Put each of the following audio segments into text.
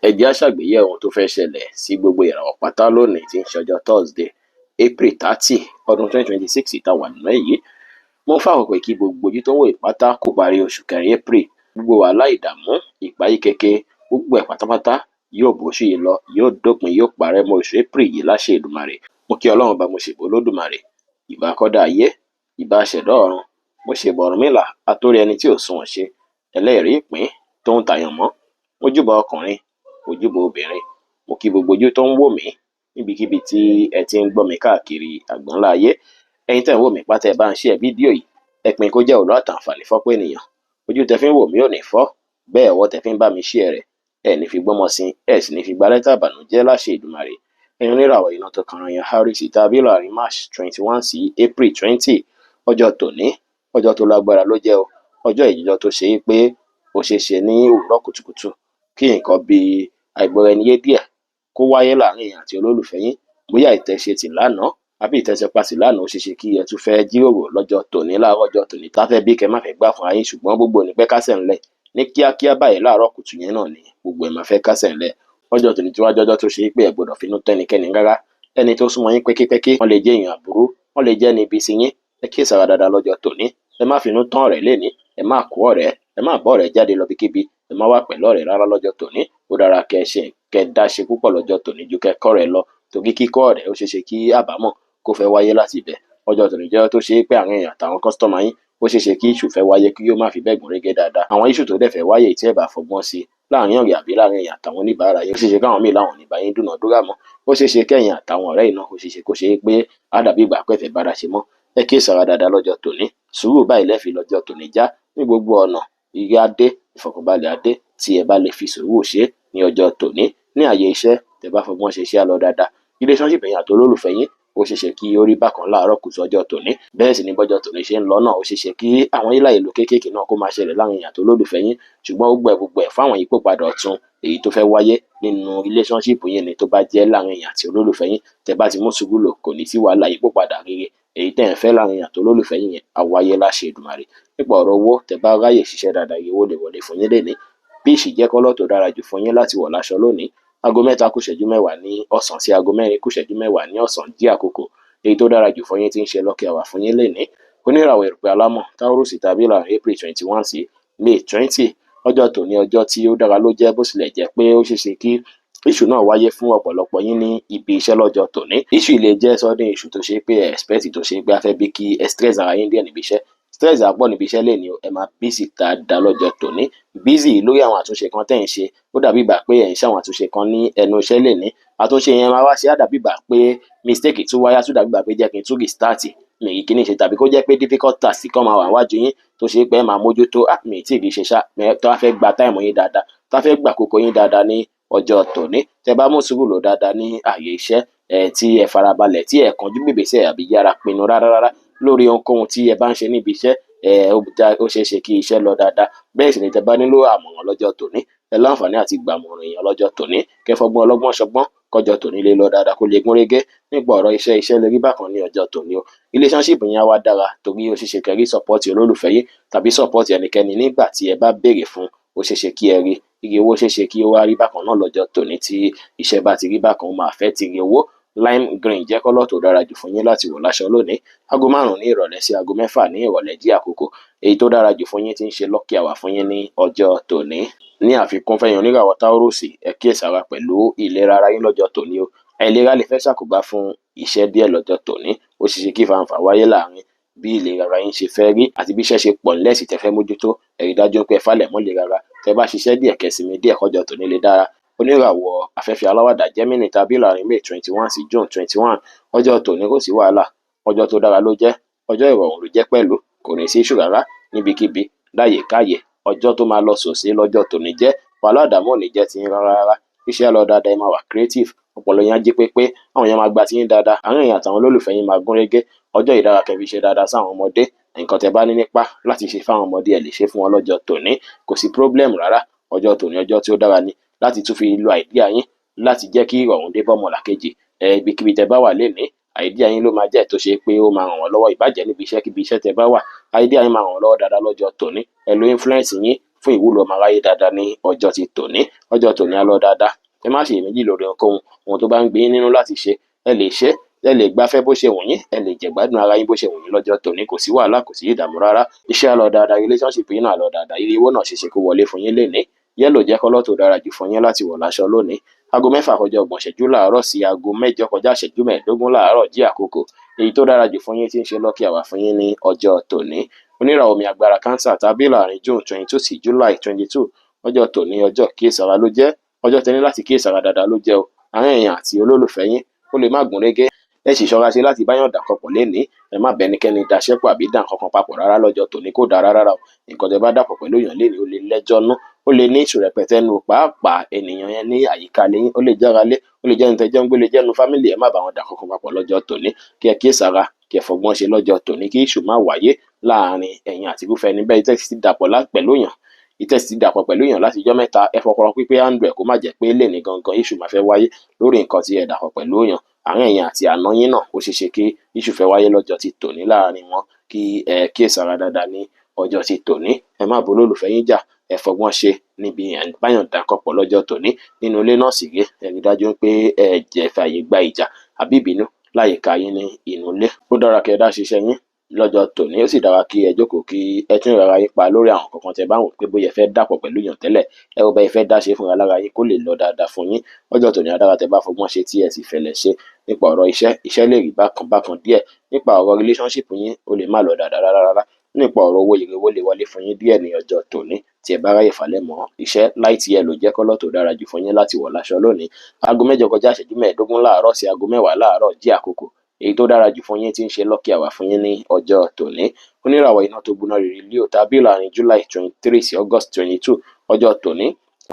Ẹ jẹ́ á ṣàgbéyẹ̀wò ohun tó fẹ́ ṣẹlẹ̀ sí gbogbo ìràwọ̀ pátá lónìí tí ń ṣe ọjọ́ Thursday, April 30, ọdún 2026 tá a wà nínú ẹ̀ yìí. Mo ń fàkókò yìí kí gbogbo ojú tó ń wò yìí pátá kó parí oṣù kẹrin April. Gbogbo wàhálà, ìdààmú, ìpayínkeke, gbogbo ẹ̀ pátápátá yóò bóṣù yìí lọ, yóò dópin, yóò parẹ́ mọ́ oṣù April yìí láṣẹ Èdùmàrè. Mo kí Ọlọ́run Ọba, mo ṣèbà Olódùmarè, ìbà akọ́dá ayé, ìbà aṣẹ̀dá ọ̀run, mo ṣèbà Ọ̀rúnmìlà, atórí ẹni tí ò sunwọ̀n ṣe, ẹlẹ́rìí ìpín tó ń tàyàn mọ́, mojúbà ọkùnrin, mojúbà obìnrin, mo kí gbogbo ojú tó ń wò mí níbikíbi tí ẹ ti ń gbọ́ mi káàkiri àgbáńlá ayé. Ẹ̀yin tẹ́ ń wò mí pátá, ẹ bá ń share fídíò yìí, ẹ pín kó jẹ́ òwúrọ̀ àtàǹfààní fọ́pọ̀ ènìyàn. Ojú tẹ́ fi ń wò mí ò ní fọ́, bẹ́ẹ̀ ọwọ́ tẹ́ fi ń bá mi share rẹ̀, ẹ ní fi gbọ́mọ sin, ẹ sì ní fi gba lẹ́tà ìbànújẹ́ láṣẹ Èdùmàrè. Ẹ̀yin oníràwọ̀ iná tó kanra yan Aries tàbí láàrin March 21 sí April 20, ọjọ́ tòní, ọjọ́ tó lágbára ló jẹ́ o. Ọjọ́ ìjọ tó ṣe é pé ó ṣeé ṣe ní òwúrọ̀ kùtùkùtù kí nǹkan bíi àìgbọ́ra-ẹni-yé díẹ̀ kó wáyé láàrin ẹ̀yin àti olólùfẹ́ yín. Bóyá ìtẹ̀ṣe tì lánàá àbí ìtẹ̀ṣẹpasì lánàá, ó ṣeé ṣe kí ẹ tún fẹ́ jíròrò lọ́jọ́ tòní, láàárọ̀ ọjọ́ tòní, tá fẹ́ bí kẹ́ má fẹ́ gbà fúnra yín, ṣùgbọ́n gbogbo ò ní pẹ́ kásẹ̀ ńlẹ̀ ní kíákíá báyìí. Láàárọ̀ kùtù yẹn náà ni gbogbo ẹ̀ máa fẹ́ kásẹ̀ ńlẹ̀. Ọjọ́ tòní tí wá jọjọ́ tó ṣe é pé ẹ gbọ́dọ̀ finú tẹ́nikẹ́ni rárá. Ẹni tó súnmọ́ yín pẹ́kípẹ́kí, wọ́n lè jẹ́ èèyàn àbúrú, wọ́n lè jẹ́ ní ibi sí yín. Ẹ kíyèsára dáadáa lọ́jọ́ tòní. Ẹ má finú tán ọ̀rẹ́ lénìí, ẹ má kó ọ̀rẹ́, ẹ má bá ọ̀rẹ́ jáde lọ bíkíbi, ẹ má wà pẹ̀lú ọ̀rẹ́ rárá lọ́jọ́ tòní. Ó dára kẹ́ ṣe kẹ́ dá ṣe púpọ̀ lọ́jọ́ tòní ju kẹ́ kọ́rẹ́ lọ, torí kíkọ́ ọ̀rẹ́, ó ṣeé ṣe kí àbámọ̀ kó fẹ́ wáyé láti ibẹ̀. Ọjọ́ tòní jẹ́ tó ṣe é pé àárín èèyàn àtàwọn customer yín, ó ṣeé ṣe kí issue fẹ́ wáyé kí ó má fi bẹ́ẹ̀ gún régé dáadáa. Àwọn issue tó dẹ̀ fẹ́ wáyé tí ẹ bá fọgbọ́n sí láàrin ọ̀rẹ́ àbí láàrin èèyàn àtàwọn oníbàárà yín, ó ṣeé ṣe káwọn míì láwọn ò ní bá yín dúnàádúrà mọ́. Ó ṣeé ṣe kẹ́yìn àtàwọn ọ̀rẹ́ yìí náà, ó ṣeé ṣe kó ṣe é pé á dàbí ìgbà pé ẹ fẹ́ bára ṣe mọ́. Ẹ kíyèsára dáadáa lọ́jọ́ tòní. Sùúrù báyìí lẹ́ fi lọ́jọ́ tòní já ní gbogbo ọ̀nà. Ire á dé, ìfọ̀kànbalẹ̀ á dé tí ẹ bá lè fi sùúrù ṣe ní ọjọ́ tòní. Ní ààyè iṣẹ́, tẹ́ bá fọgbọ́n ṣe iṣẹ́, á lọ dáadáa. Relationship ẹ̀yin àti olólùfẹ́ yín, ó ṣeé ṣe kí ó rí bákan láàárọ̀ kùtù ọjọ́ tòní. Bẹ́ẹ̀ sì ni bọ́jọ́ tòní ṣe ń lọ náà, ó ṣeé ṣe kí àwọn hílàhílo kéékèèké náà kó máa ṣẹlẹ̀ láàrin ẹ̀yin àti olólùfẹ́ yín, ṣùgbọ́n gbogbo ẹ̀ fún àwọn ìyípòpadà ọ̀tun èyí tó fẹ́ wáyé nínú relationship yín ni. Tó bá jẹ́ láàrin ẹ̀yin àti olólùfẹ́ yín, tẹ́ bá ti mú sùúrù lò, kò ní sí wàhálà. Ìyípòpadà rere èyí tẹ́ ẹ̀ ń fẹ́ láàrin ẹ̀yin àti olólùfẹ́ yín yẹn á wáyé láṣẹ Èdùmàrè. Nípa ọ̀rọ̀ owó, tẹ́ bá ráyè ṣiṣẹ́ dáadáa, iye owó lè wọlé fún yín lénìí. Peach jẹ́ colour tó dára jù fún yín láti wọ̀ láṣọ lónìí. Aago 3 kù ìṣẹ́jú 10 ní ọ̀sán sí aago 4 kù ìṣẹ́jú 10 ní ọ̀sán jí àkókò èyí tó dára jù fún yín tí ń ṣe lucky hour fún yín lénìí. Oníràwọ̀ erùpẹ̀ alámọ̀ Taurus tàbí láàrin April 21 sí May 20, ọjọ́ tòní, ọjọ́ tí ó dára ló jẹ́, bó tilẹ̀ jẹ́ pé ó ṣeé ṣe kí issue náà wáyé fún ọ̀pọ̀lọpọ̀ yín ní ibi iṣẹ́ lọ́jọ́ tòní. Issue lè jẹ́ sudden issue tó ṣe pé ẹ expect, tó ṣe pé a fẹ́ bí kí ẹ stress ara yín díẹ̀ níbi iṣẹ́. Stress á pọ̀ níbi iṣẹ́ lénìí o. Ẹ máa busy dáadáa lọ́jọ́ tòní, busy lórí àwọn àtúnṣe kan tẹ́ ń ṣe. Ó dàbí ìgbà pé ẹ̀ ń ṣe àwọn àtúnṣe kan ní ẹnu iṣẹ́ lénìí. Àtúnṣe yẹn máa wá ṣe, á dàbí ìgbà pé mistake tún wáyé, á tún dàbí ìgbà pé jẹ́ kí n tún restart mi ì kíní ṣe, tàbí kó jẹ́ pé difficult task kan máa wà níwájú yín tó ṣe pé ẹ máa mójútó. Ah, mi ì tí ì rí ṣe ṣá, tó wá fẹ́ gba time yín dáadáa, tó wá fẹ́ gbà àkókò yín dáadáa ní ọjọ́ tòní. Tẹ́ bá mú sùúrù lò dáadáa ní ààyè iṣẹ́ ẹ, tí ẹ farabalẹ̀, tí ẹ kánjú gbègbèsẹ̀ àbí yára pinnu rárá rárá lórí ohunkóhun tí ẹ bá ń ṣe níbi iṣẹ́ ẹ, ó ṣeé ṣe kí iṣẹ́ lọ dáadáa. Bẹ́ẹ̀ sì ni tẹ́ bá nílò àmọ̀ràn lọ́jọ́ tòní, ẹ láǹfààní àti gbàmọ̀ràn èèyàn lọ́jọ́ tòní, kẹ́ fọgbọ́n ọlọ́gbọ́n ṣọgbọ́n kọjọ́ tòní lè lọ dáadáa, kó lè gún régé. Nípa ọ̀rọ̀ iṣẹ́, iṣẹ́ lè rí bákan ní ọjọ́ tòní o. Relationship yẹn á wá dára, torí ó ṣeé ṣe kẹ́ rí support olólùfẹ́ yín tàbí support ẹnikẹ́ni nígbà tí ẹ bá béèrè fún. Ó ṣeé ṣe kí ẹ rí iye owó. Ṣeé ṣe kí ó wá rí bákan náà lọ́jọ́ tòní. Tí iṣẹ́ bá ti rí bákan, ó máa fẹ́ ti rí owó. Lime green jẹ́ colour tó dára jù fún yín láti wọ̀ láṣọ lónìí. Aago 5 ní ìrọ̀lẹ́ sí aago 6 ní ìrọ̀lẹ́ jí àkókò èyí tó dára jù fún yín tí ń ṣe lucky hour fún yín ní ọjọ́ tòní. Ní àfikún, fẹ́yìn oníràwọ̀ Taurus, ẹ kíyèsára pẹ̀lú ìlera ara yín lọ́jọ́ tòní o. Àìlera lè fẹ́ ṣàkóbá fún iṣẹ́ díẹ̀ lọ́jọ́ tòní. Ó ṣeé ṣe kí fàǹfà wáyé láàrin bí ìlera ara yín ṣe fẹ́ rí àti bí iṣẹ́ ṣe pọ̀ nílẹ̀ sí tẹ́ fẹ́ mójútó. Ẹ rí dájú pé ẹ falẹ̀ mọ́ ìlera ara. Tẹ́ bá ṣiṣẹ́ díẹ̀, kẹ́ sinmi díẹ̀ kọjọ́ tòní lè dára. Oníràwọ̀ afẹ́fẹ́ aláwàdà Gemini tàbí láàrin May 21 sí June 21, ọjọ́ tòní kò sí wàhálà. Ọjọ́ tó dára ló jẹ́, ọjọ́ ìrọ̀rùn ló jẹ́ pẹ̀lú. Kò ní sí issue rárá níbikíbi láyèkáyè. Ọjọ́ tó máa lọ sòsé lọ́jọ́ tòní jẹ́. Wàhálà, ìdààmú ò ní jẹ́ tiyín rárá rárá. Iṣẹ́ á lọ dáadáa, ẹ máa wà creative, ọpọlọ yín á jí pépé, àwọn èèyàn máa gba tiyín dáadáa, àárín ẹ̀yin àtàwọn olólùfẹ́ yín máa gún régé. Ọjọ́ yìí dára kẹ́ fi ṣe dáadáa sáwọn ọmọdé. Nǹkan tẹ́ bá ní nípa láti ṣe fáwọn ọmọdé, ẹ lè ṣe fún wọn lọ́jọ́ tòní, kò sí problem rárá. Ọjọ́ tòní, ọjọ́ tí ó dára ni láti tún fi lo idea yín láti jẹ́ kí ìrọ̀rùn dé bá ọmọlàkejì ẹ. Ibikíbi tẹ́ bá wà lénìí, idea yín ló máa jẹ́ tó ṣe pé ó máa ràn wọ́n lọ́wọ́. Ìbàjẹ́ níbi iṣẹ́ kíbi iṣẹ́ tẹ́ bá wà, idea yín máa ràn wọ́n lọ́wọ́ dáadáa lọ́jọ́ tòní. Ẹ lo influence yín. fún ìwúlò ọmọ aráyé dáadáa ní ọjọ́ ti tòní. Ọjọ́ tòní á lọ dáadáa. Ẹ má ṣe iyèméjì lórí ohunkóhun. Ohun tó bá ń gbé yín nínú láti ṣe, ẹ lè ṣe, ẹ lè gbafẹ́ bó ṣe wù yín, ẹ lè jẹ̀gbádùn ara yín bó ṣe wù yín lọ́jọ́ tòní. Kò sí wàhálà, kò sí ìdààmú rárá. Iṣẹ́ á lọ dáadáa, relationship yín náà á lọ dáadáa, ire owó náà ṣeéṣe kó wọlé fún yín lénìí. Yellow jẹ́ colour tó dára jù fún yín láti wọ̀ láṣọ lónìí. 6:30 láàárọ̀ sí 7:45 láàárọ̀ jí àkókò. Èyí tó dára jù fún yín tí ń ṣe lucky hour fún yín ní ọjọ́ tòní. Oníràwọ̀ omi agbára Cancer tàbí láàrin June 22 sí July 22. Ọjọ́ tòní ọjọ́ kíyèsára ló jẹ́. Ọjọ́ tẹ́ ní láti kíyèsára dáadáa ló jẹ́ o. Àárín ẹ̀yin àti olólùfẹ́ yín ó lè má gún régé. Ẹ sì ṣọ́ra ṣe láti báyàn dà nǹkan pọ̀ lénìí. Ẹ má bẹ́nikẹ́ni daṣẹ́ pọ̀ àbí dà nǹkan kan papọ̀ rárá lọ́jọ́ tòní, kó dára rárá o. Nǹkan tẹ́ bá dàpọ̀ pẹ̀lú èèyàn lénìí ó lè lẹ́jọ́ nú, ó lè ní ìṣù rẹpẹtẹ nú, pàápàá ènìyàn yẹn ní àyíká ilé yín, ó lè jẹ́ aralé, ó lè jẹ́ ẹni tẹ́ jọ ń gbé, ó lè jẹ́ inú family. Ẹ má bá wọn dà nǹkan kan papọ̀ lọ́jọ́ tòní. Kí ẹ kíyèsára, kí ẹ fọgbọ́n ṣe lọ́jọ́ tòní, kí ìṣù má wáyé láàrin ẹ̀yin àti irúfẹ́ ẹni bẹ́ẹ̀. Tẹ́ ti dàpọ̀ pẹ̀lú èèyàn, ìtẹ́ ti dàpọ̀ pẹ̀lú èèyàn láti ijọ́ mẹ́ta, ẹ fọpọlọ pípé handle ẹ̀, kó má jẹ́ pé lénìí gangan issue máa fẹ́ wáyé lórí nǹkan tí ẹ dàpọ̀ pẹ̀lú èèyàn. Àárín ẹ̀yin àti àna yín náà, ó ṣeé ṣe kí issue fẹ́ wáyé lọ́jọ́ ti tòní láàrin wọn. Kí ẹ kíyèsára dáadáa ní ọjọ́ ti tòní. Ẹ má bá olólùfẹ́ yín jà, ẹ fọgbọ́n ṣe níbi báyàn dà nǹkan pọ̀ lọ́jọ́ tòní. Nínú ilé náà sì rèé, ẹ rí dájú pé ẹ jẹ́ fàyè gba ìjà àbí ìbínú láyìíká yín ní inú ilé. Ó dára kí ẹ dá ṣiṣẹ́ yín lọ́jọ́ tòní, ó sì dára kí ẹ jókòó kí ẹ tún rárá yín pa lórí àwọn nǹkan kan tẹ́ bá ń wò pé bóyá ẹ fẹ́ dàpọ̀ pẹ̀lú èèyàn tẹ́lẹ̀, ẹ ò bá ẹ fẹ́ dá ṣe fúnra lára yín kó lè lọ dáadáa fún yín. Ọjọ́ tòní á dára tẹ́ bá fọgbọ́n ṣe tí ẹ sì fẹ̀lẹ̀ ṣe. Nípa ọ̀rọ̀ iṣẹ́, iṣẹ́ lè rí bákan bákan díẹ̀. Nípa ọ̀rọ̀ relationship yín, ó lè má lọ dáadáa rárá rárá. Nípa ọ̀rọ̀ owó, ire owó lè wọlé fún yín díẹ̀ ní ọjọ́ tòní tí ẹ bá ráyè falẹ̀ mọ́ iṣẹ́. Light yellow jẹ́ colour tó dára jù fún yín láti wọ̀ láṣọ lónìí. 7:45 láàárọ̀ sí 10:00 láàárọ̀ jí àkókò. Èyí tó dára jù fún yín tí ń ṣe lucky hour fún yín ní ọjọ́ tòní. Oníràwọ̀ iná tó gbóná rere Leo tàbí láàrin July 23 sí August 22. Ọjọ́ tòní,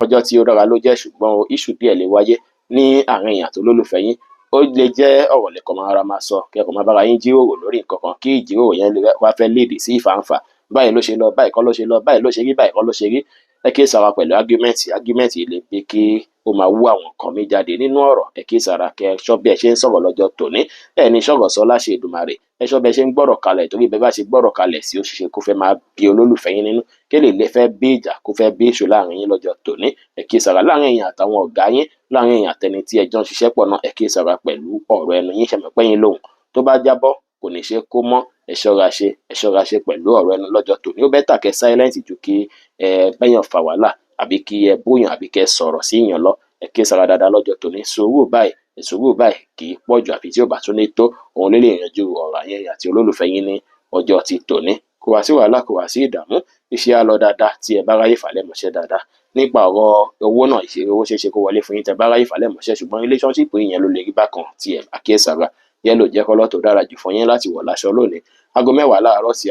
ọjọ́ tí ó dára ló jẹ́, ṣùgbọ́n issue díẹ̀ lè wáyé ní àárín ẹ̀yin àti olólùfẹ́ yín. Ó lè jẹ́ ọ̀rọ̀ lẹ́kọ̀ọ́ máa ra máa sọ, kẹ́kọ̀ọ́ máa bára yín jíròrò lórí nǹkan kan, kí ìjíròrò yẹn lè wá fẹ́ lead sí ìfàǹfà. Báyìí ló ṣe lọ, báyìí kọ́ ló ṣe lọ, báyìí ló ṣe rí, báyìí kọ́ ló ṣe rí. Ẹ kíyèsára pẹ̀lú argument. Argument lè bí kí ó máa wú àwọn nǹkan mi jáde nínú ọ̀rọ̀. Ẹ kíyèsára, kẹ́ ẹ ṣọ́ bí ẹ ṣe ń sọ̀rọ̀ lọ́jọ́ tòní. Ẹ ní sọ̀rọ̀ sọ láṣẹ Èdùmàrè. Ẹ ṣọ́ bí ẹ ṣe ń gbọ́rọ̀ kalẹ̀, torí bẹ́ẹ̀ bá ṣe gbọ́rọ̀ kalẹ̀ sí, ó ṣeéṣe kó fẹ́ máa bí olólùfẹ́ yín nínú, kí lè fẹ́ bí ìjà, kó fẹ́ bí ìṣù láàrin yín lọ́jọ́ tòní. Ẹ kíyèsára láàrin ẹ̀yin àtàwọn ọ̀gá yín, láàrin ẹ̀yin àtẹni tí ẹ jọ ń ṣiṣẹ́ pọ̀ náà. Ẹ kíyèsára pẹ̀lú ọ̀rọ̀ ẹnu yín. Ṣe mọ̀ pé yín lóhùn tó bá jábọ́ kò ní ṣe kó mọ́. Ẹ ṣọ́ra ṣe, ẹ ṣọ́ra ṣe pẹ̀lú ọ̀rọ̀ ẹnu lọ́jọ́ tòní. Ó better kẹ́ silent ju kí ẹ bẹ́yàn fa wàhálà àbí kí ẹ bóyàn àbí kẹ́ sọ̀rọ̀ sí èèyàn lọ. Ẹ kíyèsára dáadáa lọ́jọ́ tòní. Sùúrù báyìí, sùúrù báyìí kì í pọ̀jù àfi tí ó bá tún ní tó. Òun ló lè yanjú ọ̀rọ̀ àyẹn àti olólùfẹ́ yín ní ọjọ́ ti tòní. Kò wá sí wàhálà, kò wá sí ìdààmú. Iṣẹ́ á lọ dáadáa tí ẹ bá ráyè falẹ̀ mọ́ṣẹ́ dáadáa. Nípa ọ̀rọ̀ owó náà, ìṣeré owó ṣeéṣe kó wọlé fún yín tẹ́ bá ráyè falẹ̀ mọ́ṣẹ́, ṣùgbọ́n relationship yín yẹn ló lè rí bákan tí ẹ bá kíyèsára. Yellow jẹ́ colour tó dára jù fún yín láti wọ̀ láṣọ lónìí. 10:00 láàárọ̀ sí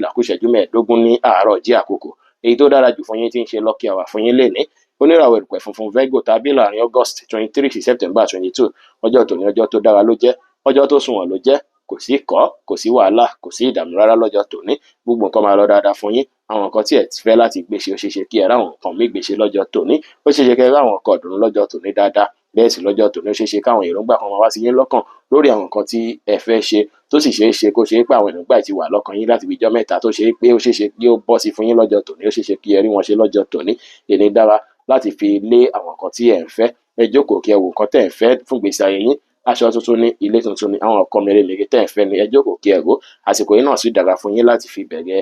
11:45 ní àárọ̀ jí àkókò. Èyí tó dára jù fún yín tí ń ṣe lucky hour fún yín lénìí. Oníràwọ̀ erùpẹ̀ funfun Virgo tàbí láàrin August 23 sí September 22. Ọjọ́ tòní ọjọ́ tó dára ló jẹ́, ọjọ́ tó sunwọ̀n ló jẹ́. Kò sí kọ́, kò sí wàhálà, kò sí ìdààmú rárá lọ́jọ́ tòní. Gbogbo nǹkan máa lọ dáadáa fún yín. Àwọn nǹkan tí ẹ ti fẹ́ láti gbé ṣe, ó ṣeé ṣe kí ẹ ráwọn nǹkan míì gbé ṣe lọ́jọ́ tòní. Ó ṣeé ṣe kí ẹ ráwọn nǹkan ìdùnnú lọ́jọ́ tòní dáadáa. Bẹ́ẹ̀ sì lọ́jọ́ tòní, ó ṣeé ṣe káwọn èròǹgbà kan máa wá sí yín lọ́kàn lórí àwọn nǹkan tí ẹ fẹ́ ṣe, tó sì ṣeé ṣe kó ṣe pé àwọn èròǹgbà yìí ti wà lọ́kàn yín láti fi ijọ́ mẹ́ta, tó ṣe pé ó ṣeé ṣe kí ó bọ́ sí fún yín lọ́jọ́ tòní, ó ṣeé ṣe kí ẹ rí wọn ṣe lọ́jọ́ tòní. Èní dára láti fi lé àwọn nǹkan tí ẹ ń fẹ́. Ẹ jókòó kí ẹ wo nǹkan tẹ́ ẹ ń fẹ́ fún ìgbésí ayé yín. Aṣọ tuntun ní, ilé tuntun ní, àwọn nǹkan mèremère tẹ́ ẹ ń fẹ́ ni, ẹ jókòó kí ẹ rò. Àsìkò yìí náà sì dára fún yín láti fi bẹ̀rẹ̀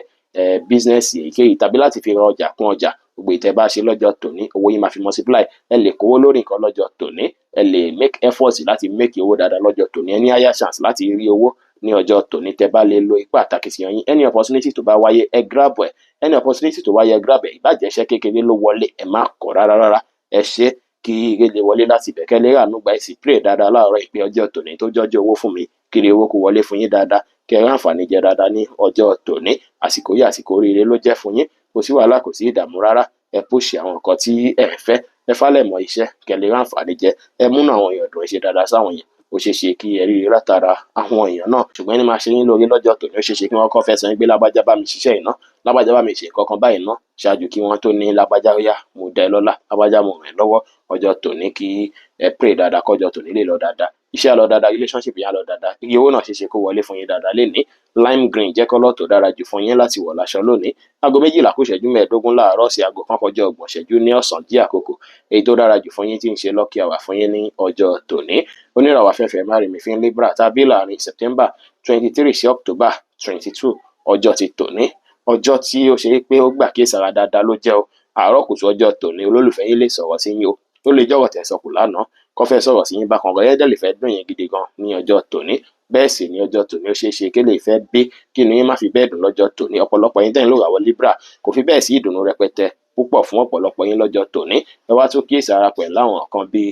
business èyíkéyìí tàbí láti fi ra ọjà kún ọjà. Gbogbo ìtẹ́ bá ṣe lọ́jọ́ tòní, owó yín máa fi multiply. Ẹ lè kówó lórí nǹkan lọ́jọ́ tòní, ẹ lè make effort láti make owó dáadáa lọ́jọ́ tòní. Ẹ ní higher chance láti rí owó ní ọjọ́ tòní tẹ́ bá lè lo ipá àtàkìtìyàn yín. Any opportunity tó bá wáyé, ẹ grab ẹ. Any opportunity tó wáyé, ẹ grab ẹ. Ìbàjẹ́ iṣẹ́ kékeré ló wọlé, ẹ má kọ̀ rárá rárá. Ẹ ṣe kí ire lè wọlé láti ibẹ̀, kẹ́ lè ràánú gba. Ẹ sì pray dáadáa láàárọ̀ ìpín ọjọ́ tòní tó jọ́jọ́ owó fún mi, kí owó kó wọlé fún yín dáadáa, kí ẹ ráǹfààní jẹ dáadáa ní ọjọ́ tòní. Àsìkò yìí àsìkò oríire ló jẹ́ fún yín. Kò sí wàhálà, kò sí ìdààmú rárá. Ẹ push àwọn nǹkan tí ẹ fẹ́, ẹ falẹ̀ mọ́ iṣẹ́ kẹ́ lè ráǹfààní jẹ. Ẹ múnú àwọn èèyàn dùn, ẹ ṣe dáadáa sáwọn èèyàn. Ó ṣeé ṣe kí ẹ rí látara àwọn èèyàn náà. Ṣùgbọ́n ẹni máa ṣe yín lóore lọ́jọ́ tòní, ó ṣeé ṣe kí wọ́n kọ́ fẹ́ sọ yín pé lágbájá bá mi ṣiṣẹ́ iná, lágbájá bá mi ṣe nǹkan kan báyìí ná, ṣáájú kí wọ́n tó ní lágbájá yá mo dá ẹ lọ́lá, lágbájá mo ràn ẹ́ lọ́wọ́. Ọjọ́ tòní kí ẹ pray dáadáa kọjọ́ tòní lè lọ dáadáa. Iṣẹ́ á lọ dáadáa, relationship yẹn á lọ dáadáa, iye owó náà ṣeéṣe kó wọlé fún yín dáadáa lénìí. Lime green jẹ́ colour tó dára jù fún yín láti wọ̀ láṣọ lónìí. 12:45 láàárọ̀ sí 1:30 ní ọ̀sán jí àkókò èyí tó dára jù fún yín tí ń ṣe lucky hour fún yín ní ọjọ́ tòní. Oníràwọ̀ afẹ́fẹ́ márìnmífín Libra tàbí láàrin September 23 sí October 22, ọjọ́ ti tòní, ọjọ́ tí ó ṣe pé ó gbà kíyèsára dáadáa ló jẹ́ o. Àárọ̀ kùtù ọjọ́ tòní, olólùfẹ́ yín lè sọ̀rọ̀ sí yín o, ó lè jọ̀rọ̀ tẹ̀ sọkù lánàá kó fẹ́ sọ̀rọ̀ sí yín bákan, ọ̀rọ̀ yẹn dẹ̀ lè fẹ́ dùn yín gidi gan ní ọjọ́ tòní. Bẹ́ẹ̀ sì ní ọjọ́ tòní, ó ṣeé ṣe kí lè fẹ́ bí kí inú yín má fi bẹ́ẹ̀ dùn lọ́jọ́ tòní. Ọ̀pọ̀lọpọ̀ yín tẹ́yìn ló ràwọ̀ Libra, kò fi bẹ́ẹ̀ sí ìdùnnú rẹpẹtẹ púpọ̀ fún ọ̀pọ̀lọpọ̀ yín lọ́jọ́ tòní. Ẹ wá tún kíyèsí ara pẹ̀lú àwọn nǹkan bíi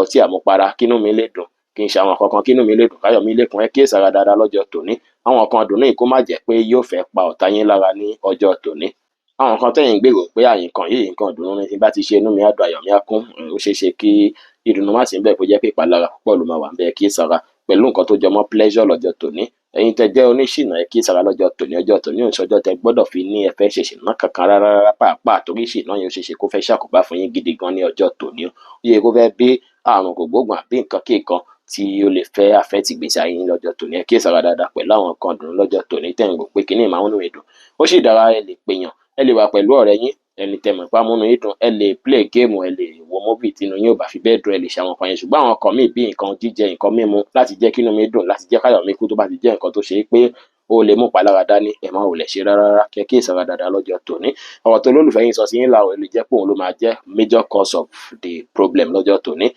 ọtí àmupara, kínú mi lè dùn, kí n ṣe àwọn nǹkan kan kínú mi lè dùn, káyọ̀ mi lè kún. Ẹ kíyèsí ara dáadáa lọ́jọ́ tòní. Àwọn nǹkan dùnú yìí kó má jẹ́ pé yóò fẹ́ pa ọ̀tá yín lára ní ọjọ́ tòní. Àwọn nǹkan tẹ́yìn ń gbèrò pé àyè nǹkan yìí, nǹkan ìdùnnú ni, tí n bá ti ṣe inú mi á dùn, ayọ̀ mi á kún, ó ṣeé ṣe kí ìdùnnú má sí ń bẹ̀, kó jẹ́ pé ìpalára púpọ̀ ló máa wà ń bẹ̀. Ẹ kíyèsára pẹ̀lú nǹkan tó jọmọ́ pleasure lọ́jọ́ tòní. Ẹ̀yin tẹ́ jẹ́ oníṣìnà, ẹ kíyèsára lọ́jọ́ tòní. Ọjọ́ tòní ò ń ṣọjọ́ tẹ́ gbọ́dọ̀ fi ní ẹ fẹ́ ṣe ṣìnà kankan rárá rárá pàápàá, torí ṣìnà yẹn ó ṣeé ṣe kó fẹ́ ṣàkóbá fún yín gidi gan ní ọjọ́ tòní. Ó yẹ kó fẹ́ bí àrùn kògbóògùn àbí nǹkan kíkan tí ó lè fẹ́ affect ìgbésí ayé yín lọ́jọ́ tòní. Ẹ kíyèsára dáadáa pẹ̀lú àwọn nǹkan ìdùnnú lọ́jọ́ tòní tẹ́ ń rò pé kíní máa ń múnú mi dùn. Ó sì dára, ẹ lè pèèyàn, ẹ lè wà pẹ̀lú ọ̀rẹ́ yín, ẹni tẹ́ mọ̀ pé á múnú yín dùn, ẹ lè play game, ẹ lè wo movie tí inú yín ò bá fi bẹ́ẹ̀ dùn, ẹ lè ṣe àwọn nǹkan yẹn. Ṣùgbọ́n àwọn nǹkan míì bí nǹkan jíjẹ, nǹkan mímu láti jẹ́ kí inú mi dùn, láti jẹ́ káyọ̀ mi kú, tó bá ti jẹ́ nǹkan tó ṣe é pé ó lè mú ìpalára dání, ẹ má wulẹ̀ ṣe rárá rárá. Kẹ́ kíyèsára dáadáa lọ́jọ́ tòní. Ọ̀rọ̀ tó lólùfẹ́ yín sọ sí yín láàárọ̀ lè jẹ́ pé òun ló máa jẹ́ major cause of the problem lọ́jọ́ tòní.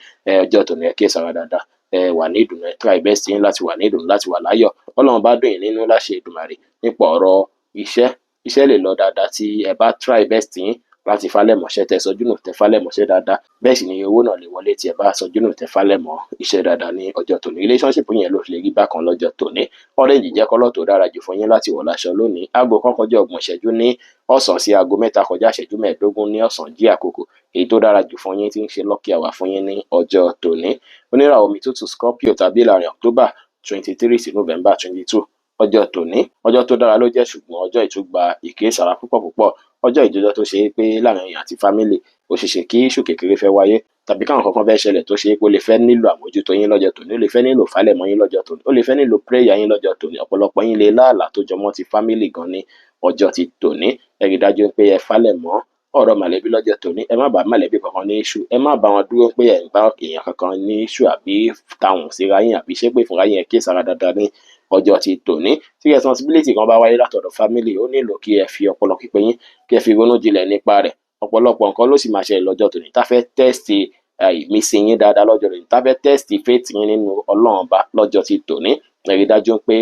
Ọjọ́ tòní, ẹ kíyèsára dáadáa, ẹ wà ní ìdùnnú, ẹ try best yín láti wà ní ìdùnnú, láti wà láyọ̀. Ọlọ́run bá dùn yín nínú láṣẹ Èdùmàrè. Nípa ọ̀rọ̀ iṣẹ́, iṣẹ́ lè lọ dáadáa tí ẹ bá try best yín láti falẹ̀ mọ́ṣẹ́, tẹ sọjú nù, tẹ falẹ̀ mọ́ṣẹ́ dáadáa. Bẹ́ẹ̀ sì ni owó náà lè wọlé tí ẹ bá sọjú nù, tẹ falẹ̀ mọ́ iṣẹ́ dáadáa ní ọjọ́ tòní. Relationship yẹn ló lè rí bákan lọ́jọ́ tòní. Orange jẹ́ colour tó dára jù fún yín láti wọ̀ láṣọ lónìí. 1:30 ní ọ̀sán sí 2:45 ní ọ̀sán jí àkókò èyí tó dára jù fún yín tí ń ṣe lucky hour fún yín ní ọjọ́ tòní. Oníràwọ̀ omi tútù Scorpio tàbí láàrin October 23 sí November 22, ọjọ́ tòní, ọjọ́ tó dára ló jẹ́, ṣùgbọ́n ọjọ́ ìtúgba ìkíyèsára púpọ̀ púpọ̀. Ọjọ́ ìjọjọ́ tó ṣe é pé láàrin èèyàn àti family, ó ṣeé ṣe kí issue kékeré fẹ́ wáyé tàbí káwọn kankan fẹ́ ṣẹlẹ̀ tó ṣe é pé ó lè fẹ́ nílò àmójútó yín lọ́jọ́ tòní, ó lè fẹ́ nílò falẹ̀mọ́ yín lọ́jọ́ tòní, ó lè fẹ́ nílò prayer yín lọ́jọ́ tòní. Ọ̀pọ̀lọpọ̀ yín lè láàlà tó jọmọ́ ti family gan ní ọjọ́ ti tòní. Ẹ rí dájú pé ẹ falẹ̀mọ́ ọ̀rọ̀ mọ̀lẹ́bí lọ́jọ́ tòní. Ẹ má bá mọ̀lẹ́bí kankan ní issue, ẹ má bá wọn dúró pé ẹ̀ ń bá èèyàn kankan ní issue àbí táwọn síra yín àbí ṣépè fúnra yín. Ẹ kíyèsára dáadáa ní ọjọ́ ti tòní. Tí responsibility kan bá wáyé látọ̀dọ̀ family, ó nílò kí ẹ fi ọpọlọ pípé yín, kí ẹ fi ronú jinlẹ̀ nípa rẹ̀. Ọ̀pọ̀lọpọ̀ nǹkan ló sì máa ṣẹlẹ̀ lọ́jọ́ tòní tá fẹ́ test ìmísí yín dáadáa lọ́jọ́ tòní, tá fẹ́ test faith yín nínú Ọlọ́run Ọba lọ́jọ́ ti tòní. Ẹ rí dájú pé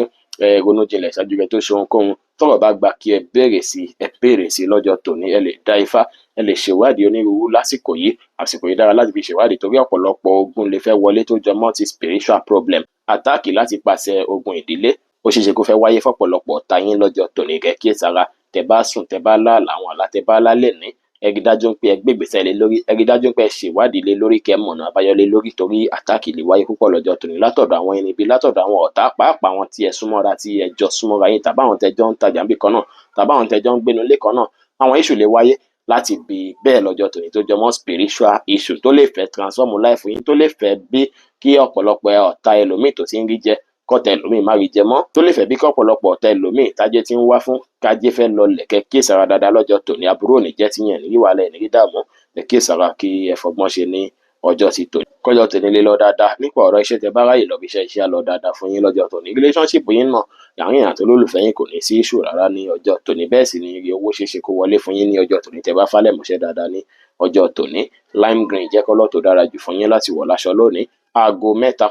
ẹ ronú jinlẹ̀ ṣáájú kẹ́ tó ṣe ohunkóhun. Tọ́rọ̀ bá gba kí ẹ béèrè sí, ẹ béèrè sí lọ́jọ́ tòní. Ẹ lè dá ifá, ẹ lè ṣèwádìí onírúurú lásìkò yìí. Àsìkò yìí dára láti fi ṣèwádìí torí ọ̀pọ̀lọpọ̀ ogun lè fẹ́ wọlé tó jọmọ́ ti spiritual problem, attack láti pàṣẹ ogun ìdílé. Ó ṣeéṣe kó fẹ́ wáyé fọ́pọ̀lọpọ̀ ọ̀tá yín lọ́jọ́ tòní. Kẹ́ kíyèsára. Tẹ́ bá sùn, tẹ́ bá láàlá, àwọn àlá tẹ́ bá lálẹ́ ní, ẹ rí dájú pé ẹ gbé ìgbésẹ̀ lé lórí, ẹ rí dájú pé ẹ ṣèwádìí lé lórí, kẹ́ mọ̀nà àbáyọ lé lórí, torí attack lè wáyé púpọ̀ lọ́jọ́ tòní látọ̀dọ̀ àwọn ẹni ibi, látọ̀dọ̀ àwọn ọ̀tá, pàápàá àwọn tí ẹ súnmọ́ra, tí ẹ jọ súnmọ́ra yín, tàbí àwọn tẹ́ jọ ń tajà níbì kan náà, tàbí àwọn tẹ́ jọ ń gbénu ilé kan náà. Àwọn issue lè wáyé láti bí bẹ́ẹ̀ lọ́jọ́ tòní tó jọmọ́ spiritual issue tó lè fẹ́ transform life yín, tó lè fẹ́ bí kí ọ̀pọ̀lọpọ̀ ọ̀tá ẹlòmíì tó ti ń rí jẹ kọ́tà ẹlòmíì má rí jẹ mọ́, tó lè fẹ́ bí kí ọ̀pọ̀lọpọ̀ ọ̀tá ẹlòmíì tájé ti ń wá fún kájé fẹ́ lọlẹ̀. Kẹ́ kíyèsára dáadáa lọ́jọ́ tòní. Aburú ò ní jẹ́ tiyín, ẹ̀ ní rí wàhálà, ẹ̀ ní rí dààmú. Ẹ kíyèsára kí ẹ fọgbọ́n ṣe ní ọjọ́ ti tòní, kọjọ́ tòní lè lọ dáadáa. Nípa ọ̀rọ̀ iṣẹ́, tẹ́ bá ráyè lọ bí iṣẹ́, iṣẹ́ á lọ dáadáa fún yín lọ́jọ́ tòní. Relationship yín náà, àárín àti olólùfẹ́ yín, kò ní sí issue rárá ní ọjọ́ tòní. Bẹ́ẹ̀ sì ni ire owó ṣeéṣe kó wọlé fún yín ní ọjọ́ tòní tẹ́ bá falẹ̀ mọ́ṣẹ́ dáadáa ní ọjọ́ tòní. Lime green jẹ́ colour tó dára jù fún yín láti wọ̀ láṣọ lónìí.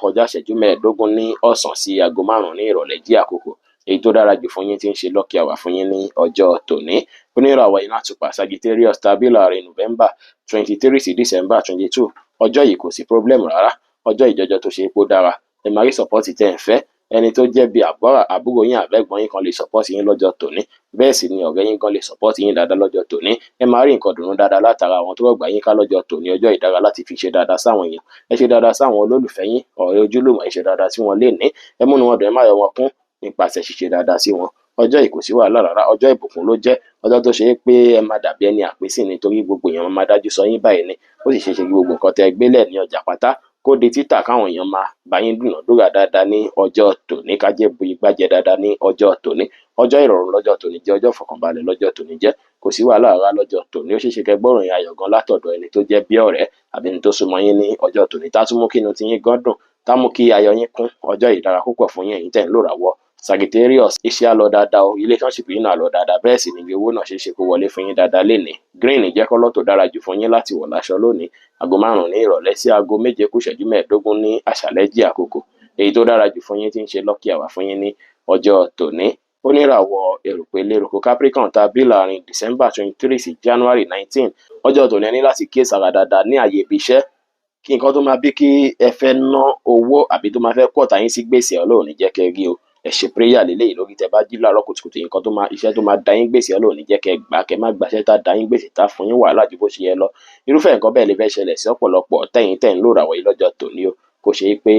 3:25 ní ọ̀sán sí 5:00 ní ìrọ̀lẹ́ jí àkókò èyí tó dára jù fún yín tí ń ṣe lucky hour fún yín ní ọjọ́ tòní. Oníràwọ̀ iná àtùpà Sagittarius tàbí láàrin November 23 sí December 22, ọjọ́ yìí kò sí problem rárá. Ọjọ́ ìjọjọ́ tó ṣe é pó dára, ẹ máa rí support tẹ́ ẹ̀ ń fẹ́. Ẹni tó jẹ́ bí àbúrò yín àbẹ́gbọ́n yín kan lè support yín lọ́jọ́ tòní, bẹ́ẹ̀ sì ni ọ̀rẹ́ yín kan lè support yín dáadáa lọ́jọ́ tòní. Ẹ máa rí nǹkan dùnú dáadáa látara àwọn tó rọ̀gbà yín ká lọ́jọ́ tòní. Ọjọ́ ìdára láti fi ṣe dáadáa sáwọn èèyàn. Ẹ ṣe dáadáa sáwọn olólùfẹ́ yín, ọ̀rẹ́, ojúlùmọ̀, ẹ ṣe dáadáa sí wọn lénìí. Ẹ múnú wọn dùn, ẹ má yọ wọn kún nípasẹ̀ ṣíṣe dáadáa sí wọn. Ọjọ́ yìí kò sí wàhálà rárá. Ọjọ́ ìbùkún ló jẹ́, ọjọ́ tó ṣe é pé ẹ máa dàbí ẹni àpínsìn nítorí gbogbo èèyàn máa dájú sọ yín báyìí ni. Ó sì ṣeé ṣe kí gbogbo nǹkan tẹ́ ẹ gbélẹ̀ ní ọjà pátá kó Kó di títà, káwọn èèyàn máa bá yín dúnàádúrà dáadáa ní ọjọ́ tòní, kájé bu igbá jẹ dáadáa ní ọjọ́ tòní. Ọjọ́ ìrọ̀rùn lọ́jọ́ tòní jẹ́, ọjọ́ ìfọ̀kànbalẹ̀ lọ́jọ́ tòní jẹ́. Kò sí wàhálà rárá lọ́jọ́ tòní. Ó ṣeé ṣe kẹ́ gbọ́ròyìn ayọ̀ gan látọ̀dọ̀ ẹni tó jẹ́ bí ọ̀rẹ́ àbí ẹni tó súnmọ́ yín ní ọjọ́ tòní, tá tún mú kí inú tiyín gan dùn, tá mú kí ayọ̀ yín kún. Ọjọ́ yìí dára púpọ̀ fún yín, ẹ̀yin tẹ́ ń lòràwọ̀ Sagittarius. Iṣẹ́ á lọ dáadáa o, relationship yín náà lọ dáadáa, bẹ́ẹ̀ sì ni owó náà ṣeé ṣe kó wọlé fún yín dáadáa lénìí. Green jẹ́ colour tó dára jù fún yín láti wọ̀ láṣọ lónìí. Aago 5 ní ìrọ̀lẹ́ sí aago 6:45 ní àṣálẹ́ jí àkókò. Èyí tó dára jù fún yín tí ń ṣe lucky hour fún yín ní ọjọ́ tòní. Oníràwọ̀ erùpẹ̀ lérúkọ Capricorn tàbí láàrin December 23 sí January 19. Ọjọ́ tòní, ẹ ní láti kíyèsára dáadáa ní àyè ibi iṣẹ́, kí nǹkan tó máa bí kí ẹ fẹ́ ná owó àbí tó máa fẹ́ kó ọ̀tá yín sí gbèsè, Ọlọ́run ní jẹ́ kẹ́ rí o. Ẹ ṣe prayer lélẹ́yìí lórí tẹ́ bá jí láàárọ̀ kùtùkùtù. Nǹkan tó máa, iṣẹ́ tó máa da yín gbèsè, Ọlọ́run ní jẹ́ kẹ́ gbà, kẹ́ má gbàṣẹ́ tá da yín gbèsè, tá fún yín wàhálà ju bó ṣe yẹ lọ. Irúfẹ́ nǹkan bẹ́ẹ̀ lè fẹ́ ṣẹlẹ̀ sí ọ̀pọ̀lọpọ̀ tẹ̀yin tẹ̀ ń lòràwọ̀ yìí lọ́jọ́ tòní o. Kò ṣe pé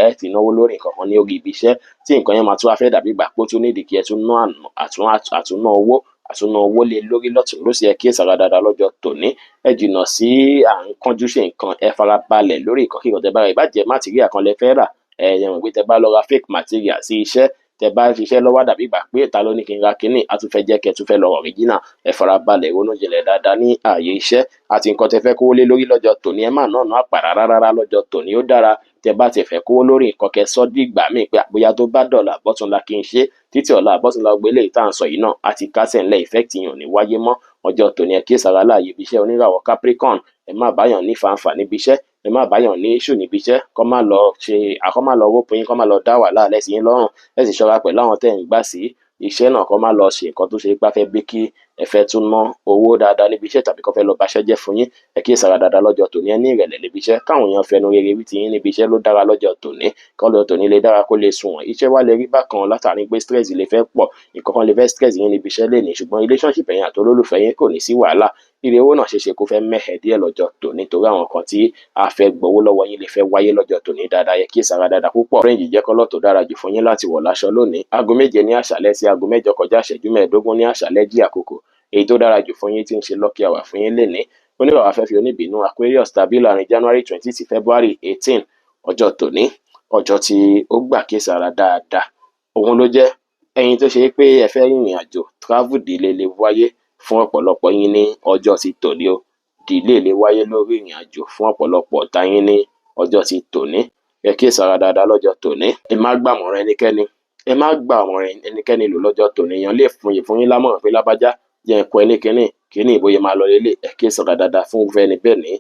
ẹ ti náwó lórí nǹkan kan ní orí ibi iṣẹ́, tí nǹkan yẹn máa tún wá fẹ́ dàbí ìgbà pé ó tún nídìí kí ẹ tún ná àtúnná owó, àtúnná owó lé lórí lọ́tùn lósì. Ẹ kíyèsára dáadáa lọ́jọ́ tòní. Ẹ jìnnà sí à ń kánjú ṣe nǹkan. Ẹ farabalẹ̀ lórí nǹkan kíkan tẹ́ bá rà. Ìbàjẹ́ material kan lẹ fẹ́ rà, ẹ yẹn mọ̀ pé tẹ́ bá lọ ra fake material sí iṣẹ́, tẹ́ bá ń ṣiṣẹ́ lọ́wọ́, dàbí ìgbà pé ta ló ní kí n ra kínní, a tún fẹ́ jẹ́ kẹ́ tún fẹ́ lọ original. Ẹ farabalẹ̀, ronú jinlẹ̀ dáadáa ní ààyè iṣẹ́ àti nǹkan tẹ́ fẹ́ kówó lé lórí lọ́jọ́ tòní. Ẹ má ná ọ̀nà àpàrà rárá lọ́jọ́ tòní. Ó dára tẹ́ bá ti fẹ́ kówó lórí nǹkan, kẹ́ sọ́ dìgbà míì, pé bóyá tó bá dọ̀là bọ́túnla kí n ṣe, títí ọ̀la àbọ̀túnla gbélé tá à ń sọ yìí náà á ti kásẹ̀ ńlẹ̀, effect yẹn ò ní wáyé mọ́. Ọjọ́ tòní, ẹ kíyèsára láàyè ibi iṣẹ́, oníràwọ̀ Capricorn. Ẹ má báyàn ní fanfà níbi iṣẹ́, ẹ má báyàn ní issue níbi iṣẹ́, kọ́ má lọ ṣe, kọ́ má lọ wópin yín, kọ́ má lọ dá wàhálà lẹ̀ sí yín lọ́rùn. Ẹ sì ṣọ́ra pẹ̀lú àwọn tẹ́ ń gbà sí iṣẹ́ náà, kọ́ má lọ ṣe nǹkan tó ṣe pé fẹ́ bí kí ẹ fẹ́ tún ná owó dáadáa níbi iṣẹ́, tàbí kọ́ fẹ́ lọ baṣẹ́ jẹ́ fún yín. Ẹ kíyèsára dáadáa lọ́jọ́ tòní. Ẹ ní ìrẹ̀lẹ̀ níbi iṣẹ́, káwọn èèyàn fẹnu rere wí ti yín níbi iṣẹ́ ló dára lọ́jọ́ tòní, kọ́lọ́ tòní lè dára kó lè sunwọ̀n. Iṣẹ́ wa lè rí bákan látàrí pé stress lè fẹ́ pọ̀, nǹkan kan lè fẹ́ stress yín níbi iṣẹ́ lénìí, ṣùgbọ́n relationship ẹ̀yin àti olólùfẹ́ yín kò ní sí wàhálà. Ire owó náà ṣeéṣe kó fẹ́ mẹ́hẹ̀ díẹ̀ lọ́jọ́ tòní, torí àwọn kan tí a fẹ́ gbowó lọ́wọ́ yín lè fẹ́ wáyé lọ́jọ́ tòní dáadáa. Yẹ kíyèsára dáadáa púpọ̀. Orange jẹ́ colour tó dára jù fún yín láti wọ̀ láṣọ lónìí. Aago 7 ní àṣálẹ́ sí aago 7:45 ní àṣálẹ́ jí àkókò. Èyí tó dára jù fún yín tí ń ṣe lucky hour fún yín lénìí. Oníràwọ̀ afẹ́fẹ́ oníbínú Aquarius tàbí láàrin January 20 sí February 18. Ọjọ́ tòní, ọjọ́ tí ó gbà kíyèsára dáadáa òun ló jẹ́. Ẹ̀yin tó ṣe pé ẹ fẹ́ rìnrìn àjò, travel delay lè wáyé fún ọ̀pọ̀lọpọ̀ yín ní ọjọ́ ti tòní o. Delay lè wáyé lórí ìrìn àjò fún ọ̀pọ̀lọpọ̀ ọ̀tá yín ní ọjọ́ ti tòní. Ẹ kíyèsára dáadáa lọ́jọ́ tòní. Ẹ má gbàmọ̀ràn ẹnikẹ́ni, ẹ má gbàmọ̀ràn ẹnikẹ́ni lò lọ́jọ́ tòní. Èèyàn lè fún yín lámọ̀ràn pé lábájá jẹ́ ẹ̀kọ́ ẹni kínní kínní ìbóyè máa lọ lélẹ̀. Ẹ kíyèsára dáadáa fún irúfẹ́ ẹni bẹ́ẹ̀ ní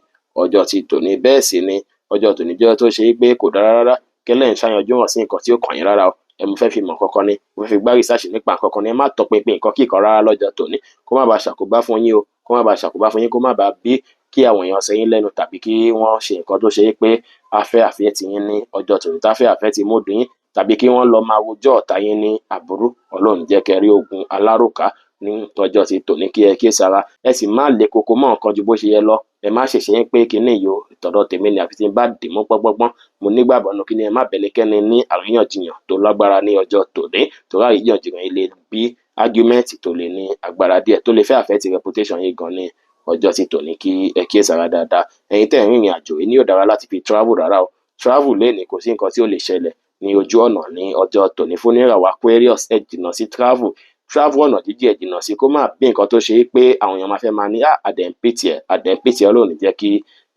ọjọ́ ti tòní. Bẹ́ẹ̀ sì ni ọjọ́ tòní jẹ́ tó ṣe pé kò dára rárá kẹ́lẹ́ ń ṣàyànjú hàn sí nǹkan tí ó kàn yín rárá o. Ẹ mo fẹ́ fi mọ̀ kankan ni, mo fẹ́ fi gbá research nípa nǹkan kan ni, ẹ má tọpinpin nǹkan kíkan rárá lọ́jọ́ tòní, kó má bàa ṣàkóbá fún yín o, kó má bàa ṣàkóbá fún yín, kó má bàa bí kí àwọn èèyàn ṣe yín lẹ́nu, tàbí kí wọ́n ṣe nǹkan tó ṣe é pé a fẹ́ àfẹ́ ti yín ní ọjọ́ tòní, tá fẹ́ àfẹ́ ti mood yín, tàbí kí wọ́n lọ máa rojọ́ ọ̀tá yín ní àbúrú. Ọlọ́run jẹ́ kẹ́ rí ogun aláròká ní ọjọ́ ti tòní. Kí ẹ kíyèsára, ẹ sì má le koko mọ́ nǹkan ju bó ṣe yẹ lọ. Ẹ má ṣèṣe ń pé kinní yìí o, ìtọ̀dọ̀ tèmi ni, àfi tí n bá dì mú gbọ́ngbọ́ngbọ́n. Mo nígbàgbọ́ nínú kíní. Ẹ má bẹ́nikẹ́ni ní àríyànjiyàn tó lágbára ní ọjọ́ tòní, torí àríyànjiyàn yìí lè bí argument tó lè ní agbára díẹ̀, tó lè fẹ́ affect reputation yín gan ní ọjọ́ ti tòní. Kí ẹ kíyèsára dáadáa. Ẹ̀yin tẹ́ ń rìnrìn àjò, èní ò dára láti fi travel rárá o. Travel lénìí, kò sí nǹkan tí ó lè ṣẹlẹ̀ ní ojú ọ̀nà ní ọjọ́ tòní fún oníràwọ̀ Aquarius. Ẹ jìnnà sí travel, travel ọ̀nà jíjìn, ẹ jìnnà sí, kó má bí nǹkan tó ṣe é pé àwọn èèyàn máa fẹ́ máa ní àdẹ̀ǹpìtì ẹ̀, àdẹ̀ǹpìtì ẹ̀. Ọlọ́run jẹ́ kí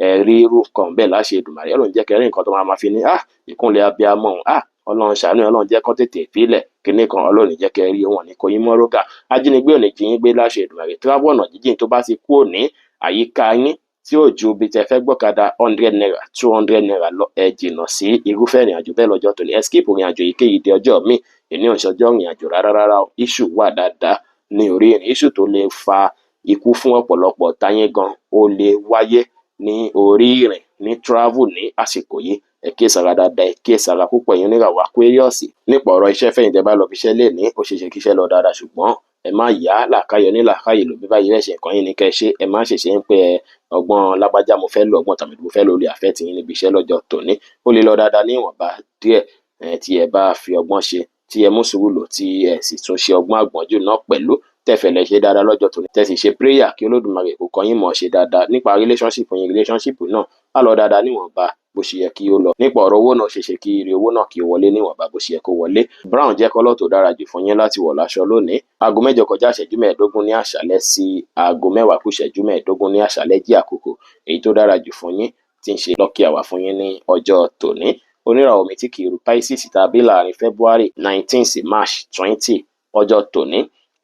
ẹ rí irú nǹkan bẹ́ẹ̀ láṣẹ Èdùmàrè. Ọlọ́run jẹ́ kí ẹ rí nǹkan tó máa fi ní ìkúnlẹ̀ abiyamọ, Ọlọ́run ṣàánú, Ọlọ́run jẹ́ kó tètè fílẹ̀ kinní kan. Ọlọ́run jẹ́ kí ẹ rí wọn ní kò yín mọ́ rógà. Ajínigbé ò ní jí yín gbé láṣẹ Èdùmàrè. Travel ọ̀nà jíjìn tó bá ti kúrò ní àyíká yín, tí ò ju bí tẹ fẹ́ gbọ́kadà ₦100, ₦200 lọ, ẹ jìnnà sí irúfẹ́ ìrìn àjò bẹ́ẹ̀ lọ́jọ́ tòní. Ẹ skip ìrìn àjò èyíkéyìí di ọjọ́ míì. Èní ò ń ṣọjọ́ ìrìn àjò rárá rárá o. Issue wà dáadáa ní orí ìrìn, issue tó lè fa ikú fún ọ̀pọ̀lọpọ̀ ọ̀tá yín gan ó lè wáyé ní orí ìrìn, ní travel ní àsìkò yìí. Ẹ kíyèsára dáadáa, ẹ kíyèsára púpọ̀, ẹ̀yin oníràwọ̀ Aquarius. Nípa ọ̀rọ̀ iṣẹ́, fẹ̀yìn tẹ́ bá lọ fi iṣẹ́ lénìí, ó ṣeéṣe kí iṣẹ́ lọ dáadáa, ṣùgbọ́n ẹ má yá làákàyè onílàákàyè lò. Bí báyìí rẹ̀ ṣe nǹkan yín ni kẹ́ ẹ ṣe. Ẹ má ṣèṣe ń pé ẹ ọgbọ́n lágbájá mo fẹ́ lò, ọgbọ́n tàbí mo fẹ́ lò lè affect yín níbi iṣẹ́ lọ́jọ́ tòní. Ó lè lọ dáadáa ní ìwọ̀nba díẹ̀ tí ẹ bá fi ọgbọ́n ṣe, tí ẹ mú sùúrù lò, tí ẹ sì tún ṣe ọgbọ́n àgbọ́njù náà pẹ̀lú, tẹ́fẹ̀lẹ̀ ṣe dáadáa lọ́jọ́ tòní, tẹ́ sì ṣe prayer kí Olódùmarè kó kọ́ yín mọ̀ ṣe dáadáa. Nípa relationship yín, relationship náà á lọ dáadáa níwọ̀nba. Bó ṣe yẹ kí ó lọ nípa ọ̀rọ̀ owó náà, ṣe ṣe kí ire owó náà kí ó wọlé níwọ̀nba bó ṣe yẹ kó wọlé. Brown jẹ́ colour tó dára jù fún yín láti wọ̀ láṣọ lónìí. 7:45 ní àṣálẹ́ sí 9:45 ní àṣálẹ́ jẹ́ àkókò èyí tó dára jù fún yín, tí ń ṣe lucky hour fún yín ní ọjọ́ tòní. Oníràwọ̀ omi tí kì í ru, Pisces, tàbí láàrin February 19 sí March 20, ọjọ́ tòní,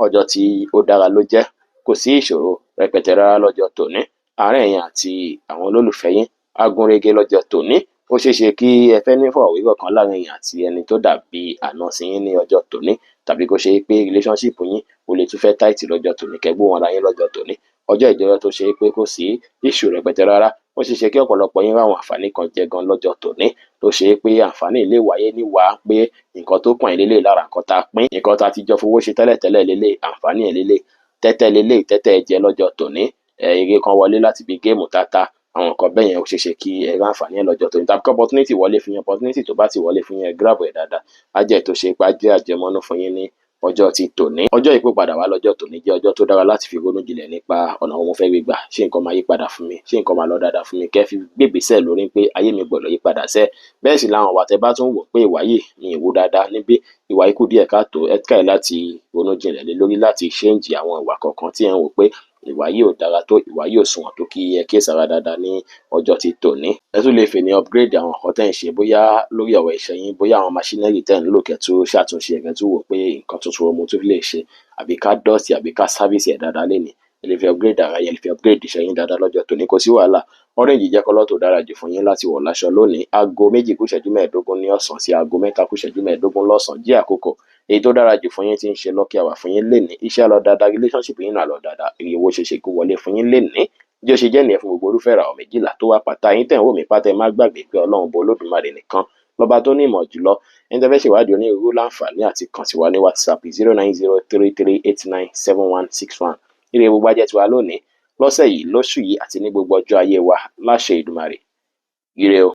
ọjọ́ tí ó dára ló jẹ́. Kò sí ìṣòro rẹpẹtẹ rárá lọ́jọ́ tòní. Àárín ẹ̀yin àti àwọn olólùfẹ́ yín á gúnrégé lọ́jọ́ tòní. Ó ṣeé ṣe kí ẹ fẹ́ ní ìfọ̀rọ̀wérọ̀ kan láàrin ẹ̀yin àti ẹni tó dàbí àna sí yín ní ọjọ́ tòní, tàbí kó ṣe pé relationship yín ó lè tún fẹ́ tight lọ́jọ́ tòní, kẹ́ gbóhùn ara yín lọ́jọ́ tòní. Ọjọ́ ìjọyọ̀ tó ṣe pé kò sí issue rẹpẹtẹ rárá. Ó ṣeé ṣe kí ọ̀pọ̀lọpọ̀ yín ráwọn àǹfààní kan jẹ gan lọ́jọ́ tòní, tó ṣe pé àǹfààní lè wáyé níwàá pé nǹkan tó kàn yín lélẹ̀ lára nǹkan tá a pín, nǹkan tá a ti jọ fowó ṣe tẹ́lẹ̀tẹ́lẹ̀ lélẹ̀, àǹfààní ẹ̀ lélẹ̀, tẹ́tẹ́ lélẹ̀, tẹ́tẹ́ jẹ lọ́jọ́ tòní, èrè kan wọlé láti bí game tata, àwọn nǹkan bẹ́ẹ̀ yẹn, ó ṣeé ṣe kí ẹ rí àǹfààní ẹ̀ lọ́jọ́ tòní, tàbí kí opportunity wọlé fún yín. Opportunity tó bá ti wọlé fún yín, ẹ grab ẹ̀ dáadáa, á jẹ́ tó ṣe pé á jẹ́ àjẹmọ́nú fún yín ní ọjọ́ ti tòní. Ọjọ́ ìpò padà wá lọ́jọ́ tòní jẹ́ ọjọ́ tó dára láti fi ronú jinlẹ̀ nípa ọ̀nà wo mo fẹ́ gbé gbà. Ṣé nǹkan máa yí padà fún mi? Ṣé nǹkan máa lọ dáadáa fún mi? Kẹ́ fi gbégbèsè lórí pé ayé mi gbọ́dọ̀ yí padà sẹ́. Bẹ́ẹ̀ sì làwọn ìwà tẹ́ bá tún wò pé ìwà yìí ní ìwú dáadáa níbí, ìwà ikú díẹ̀ káàtó, ẹ try láti ronú jinlẹ̀ lé lórí láti change àwọn ìwà kọ̀ọ̀kan tí ẹ̀ ń wò pé ìwà yìí ò dára tó, ìwà yìí ò sunwọ̀n tó, kí ẹ kíyèsára dáadáa ní ọjọ́ ti tòní. Ẹ tún lè fè ní upgrade àwọn nǹkan tẹ́ ń ṣe, bóyá lórí ọ̀rọ̀ iṣẹ́ yín, bóyá àwọn machinery tẹ́ ń lò, kẹ́ tún ṣàtúnṣe ẹ̀, kẹ́ tún wò pé nǹkan tuntun wo mo tún lè ṣe, àbí ká dust, àbí ká service ẹ̀ dáadáa lénìí. Ẹ lè fi upgrade ara yín, ẹ lè fi upgrade iṣẹ́ yín dáadáa lọ́jọ́ tòní, kò sí wàhálà. Orange jẹ́ colour tó dára jù fún yín láti wọ̀ láṣọ lónìí. 2:45 ní ọ̀sán sí 3:45 lọ́sàn-án jẹ́ àkókò èyí tó dára jù fún yín, tí ń ṣe lucky hour fún yín lénìí. Iṣẹ́ lọ dáadáa, relationship yín náà lọ dáadáa, èrè owó ṣeéṣe kó wọlé fún yín lénìí. Bí ó ṣe jẹ́ nìyẹn fún gbogbo olúfẹ́ ìràwọ̀ 12 tó wá pátá. Yín tẹ̀ ń wò mí pátá, ẹ má gbàgbé pé Ọlọ́run bọ Olódùmarè nìkan lọ́ba tó ní ìmọ̀ jùlọ. Ẹni tẹ́ fẹ́ ṣèwádìí onírúurú, láǹfààní àti kàn sí wa ní WhatsApp, 09033897161. Ire gbogbo ajẹ́ tiwa lónìí, lọ́sẹ̀ yìí, lóṣù yìí àti ní gbogbo ọjọ́ ayé wa láṣẹ Èdùmàrè. Ire o.